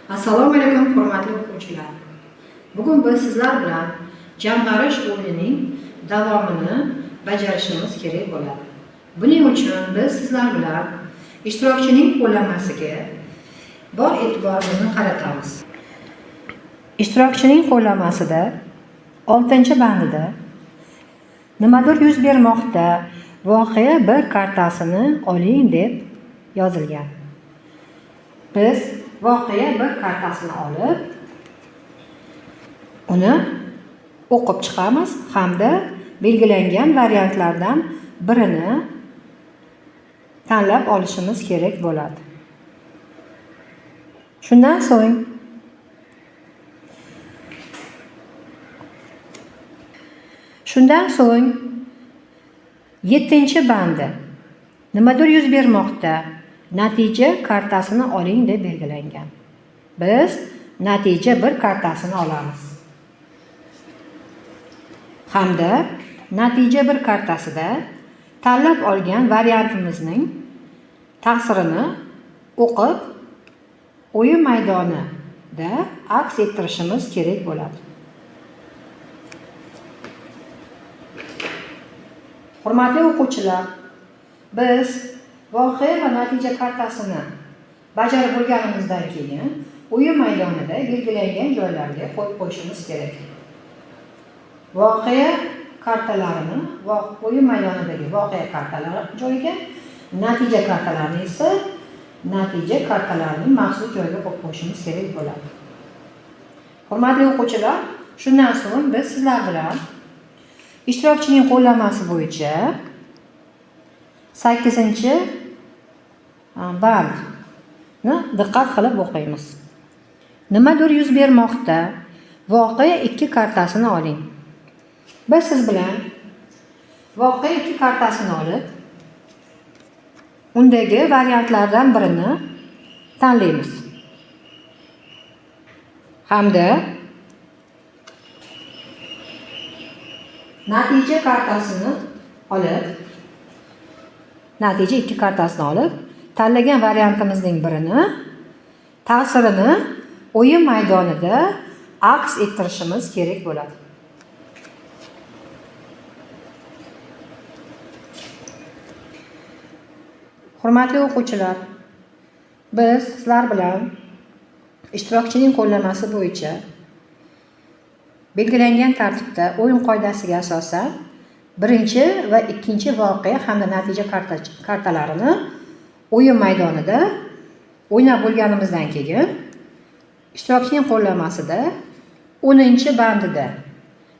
Assalomu alaykum, hurmatli o'quvchilar. Bugun biz sizlar bilan jamg'arish o'yinining davomini bajarishimiz kerak bo'ladi. Buning uchun biz sizlar bilan ishtirokchining qo'llanmasiga bor e'tiborimizni qaratamiz. Ishtirokchining qo'llanmasida 6-bandida nimadir yuz bermoqda, voqea bir kartasini oling deb yozilgan. Biz voqea bir kartasini olib, uni o'qib chiqamiz hamda belgilangan variantlardan birini tanlab olishimiz kerak bo'ladi. Shundan so'ng 7-bandi nimadir yuz bermoqda, natija kartasini oling deb belgilangan. Biz natija bir kartasini olamiz. Hamda natija bir kartasida tanlab olgan variantimizning ta'sirini o'qib, o'yin maydonida aks ettirishimiz kerak bo'ladi. Hurmatli o'quvchilar, biz voqea va natija kartasini bajarib bo'lganimizdan keyin o'yin maydonida belgilangan joylarga qo'yib qo'yishimiz kerak. Voqea kartalarini o'yin maydonidagi voqea kartalari joyiga, natija kartalarini esa natija kartalarining maxsus joyiga qo'yib qo'yishimiz kerak bo'ladi. Hurmatli o'quvchilar, shundan so'ng biz sizlar bilan ishtirokchining qo'llanmasi bo'yicha 8-bandni diqqat qilib o'qiymiz. Nimadir yuz bermoqda, voqea 2 kartasini oling. Biz siz bilan voqea 2 kartasini olib, undagi variantlardan birini tanlaymiz. Hamda natija kartasini olib, natija 2 kartasini olib, tanlagan variantimizning birini ta'sirini o'yin maydonida aks ettirishimiz kerak bo'ladi. Hurmatli o'quvchilar, biz sizlar bilan ishtirokchining qo'llanmasi bo'yicha belgilangan tartibda o'yin qoidasiga asosan birinchi va ikkinchi voqea hamda natija kartalarini o'yin maydonida o'ynab bo'lganimizdan keyin ishtirokchining qo'llanmasida 10-bandida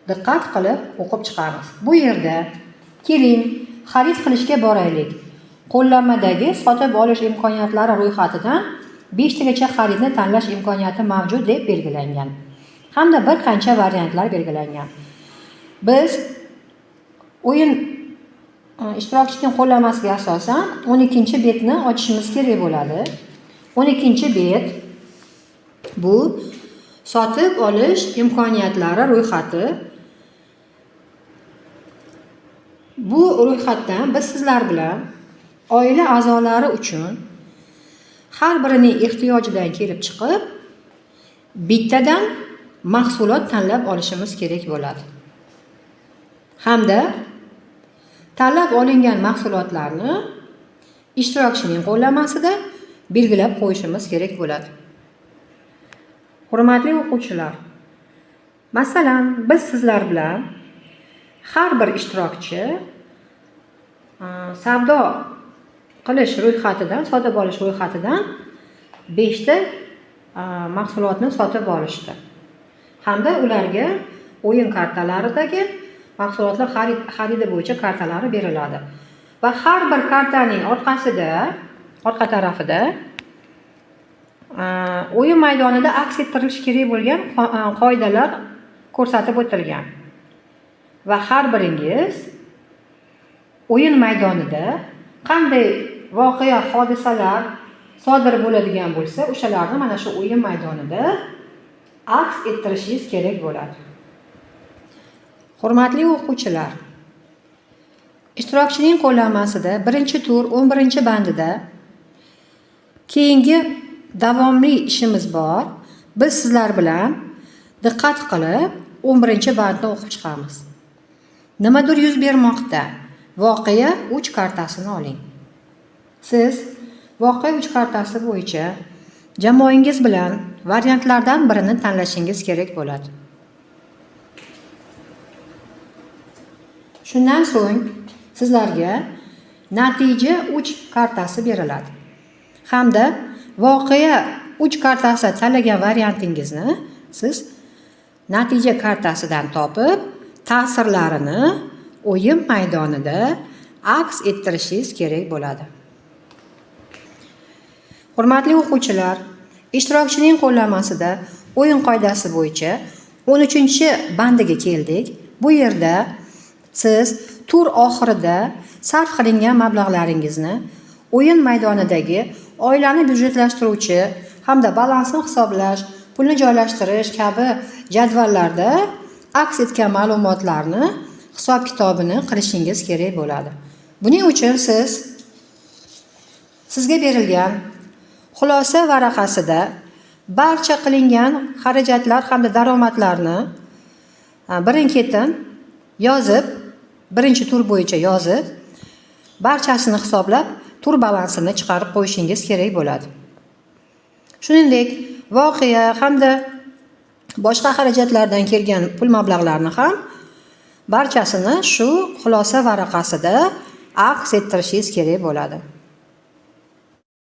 diqqat qilib o'qib chiqamiz. Bu yerda keling, xarid qilishga boraylik. Qo'llanmadagi sotib olish imkoniyatlari ro'yxatidan 5 tagacha xaridni tanlash imkoniyati mavjud deb belgilangan. Hamda bir qancha variantlar belgilangan. Biz o'yin ishtirokchining qo'llanmasiga asosan 12-betni ochishimiz kerak bo'ladi. 12-bet bu sotib olish imkoniyatlari ro'yxati. Bu ro'yxatdan biz sizlar bilan oila a'zolari uchun har birining ehtiyojidan kelib chiqib bittadan mahsulot tanlab olishimiz kerak bo'ladi. Hamda tanlab olingan mahsulotlarni ishtirokchining qo'llanmasida belgilab qo'yishimiz kerak bo'ladi. Hurmatli o'quvchilar, masalan, biz sizlar bilan har bir ishtirokchi savdo qilish ro'yxatidan, sotib olish ro'yxatidan 5 ta mahsulotni sotib olishdi. Hamda ularga o'yin kartalaridagi mahsulotlar xaridi bo'yicha kartalari beriladi. Va har bir kartaning orqa tarafida o'yin maydonida aks ettirilishi kerak bo'lgan qoidalar ko'rsatib o'tilgan. Va har biringiz o'yin maydonida qanday voqea, hodisalar sodir bo'ladigan bo'lsa, o'shalarni mana shu o'yin maydonida aks ettirishingiz kerak bo'ladi. Hurmatli o'quvchilar, ishtirokchining qo'llanmasida 1-tur 11-bandida keyingi davomli ishimiz bor. Biz sizlar bilan diqqat qilib 11-bandni o'qib chiqamiz. Nimadir yuz bermoqda. Voqea 3 kartasini oling. Siz voqea 3 kartasi bo'yicha jamoangiz bilan variantlardan birini tanlashingiz kerak bo'ladi. Shundan so'ng sizlarga natija 3 kartasi beriladi. Hamda voqea 3 kartasi tanlagan variantingizni siz natija kartasidan topib, ta'sirlarini o'yin maydonida aks ettirishingiz kerak bo'ladi. Hurmatli o'quvchilar, ishtirokchining qo'llanmasida o'yin qoidasi bo'yicha 13-bandiga keldik. Bu yerda siz tur oxirida sarf qilingan mablag'laringizni o'yin maydonidagi oilani byudjetlashtiruvchi hamda balansni hisoblash, pulni joylashtirish kabi jadvallarda aks etgan ma'lumotlarni hisob-kitobini qilishingiz kerak bo'ladi. Buning uchun siz sizga berilgan xulosa varaqasida barcha qilingan xarajatlar hamda daromadlarni birin-ketin yozib, birinchi tur bo'yicha yozib, barchasini hisoblab, tur balansini chiqarib qo'yishingiz kerak bo'ladi. Shuningdek, voqea hamda boshqa xarajatlardan kelgan pul mablag'larini ham barchasini shu xulosa varaqasida aks ettirishingiz kerak bo'ladi.